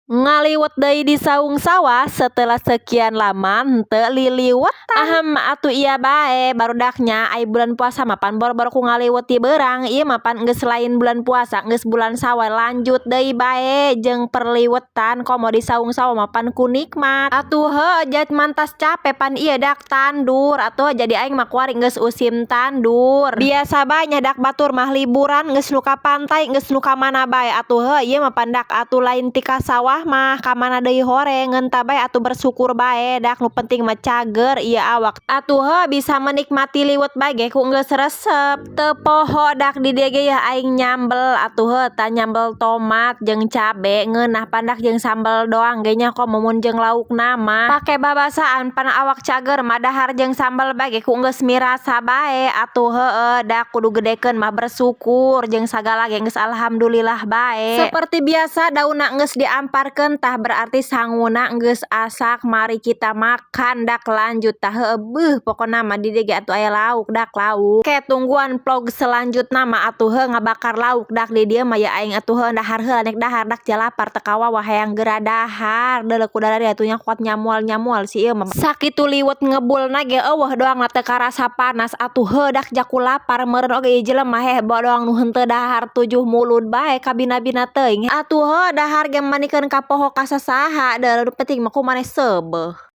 Ngaliwet deui di saung sawah setelah sekian lama henteu liliwetan. Ahem, atuh iya bae, barudak nya, ai bulan puasa mah pan boro-boro ku ngaliwet ti beurang. Ieu mah pan geus lain bulan puasa, geus bulan Sawal, lanjut deui bae jeung perliwetan, komo di saung sawah mah pan ku nikmat. Atuh heuh, jat mantas cape pan ieu dak tandur atuh, jadi aing mah kuari geus usim tandur. Biasa bae nya dak batur mah liburan geus nu ka pantai, geus nu ka mana bae. Atuh heuh, ieu mah pan dak atuh lain ti ka sawah mah, ka mana deui horeng, ngeunta bae atuh, bersyukur bae dak, nu penting mah cager ieu awak. Atuh heuh, bisa menikmati liwet bae ge ku geus resep. Teu poho dak di dieu ge yeuh aing nyambel. Atuh heuh, tah, nyambel tomat jeung cabe ngeunah pan dak jeung sambel doang ge nya, komo mun jeung laukna mah pake babasaan. Pan awak cager mah dahar jeung sambel bae ge ku geus mirasa bae. Atuh heueuh, dak kudu gedekeun mah bersyukur jeung sagala ge geus alhamdulillah bae. Seperti biasa daunna geus diamparkeun, tah, berarti sanguna geus asak. Mari kita makan dak, lanjut. Tah heueuh, beuh, pokona mah di dieu ge atuh aya lauk dak, lauk. Ke tungguan vlog selanjutna mah. Atuh heuh, ngabakar lauk dak di dieu mah ya. Aing atuh heuh, dahar heula, nek dahar dak, jalapar teu kawawa, hayang geura dahar. Deuleu ku darari atuh nya, kuat nyamual-nyamual si ieu mah. Sakitu liwet ngebulna ge eueuh doangna teu karasa panas. Atuh heuh, dak jaku lapar meureun oge ieu jelema heh, doang nu henteu dahar tujuh mulud bae kabina-bina teuing. Atuh heuh, dahar ge manikeun kapoho ka sasaha, da nu penting mah ku maneh seubeuh.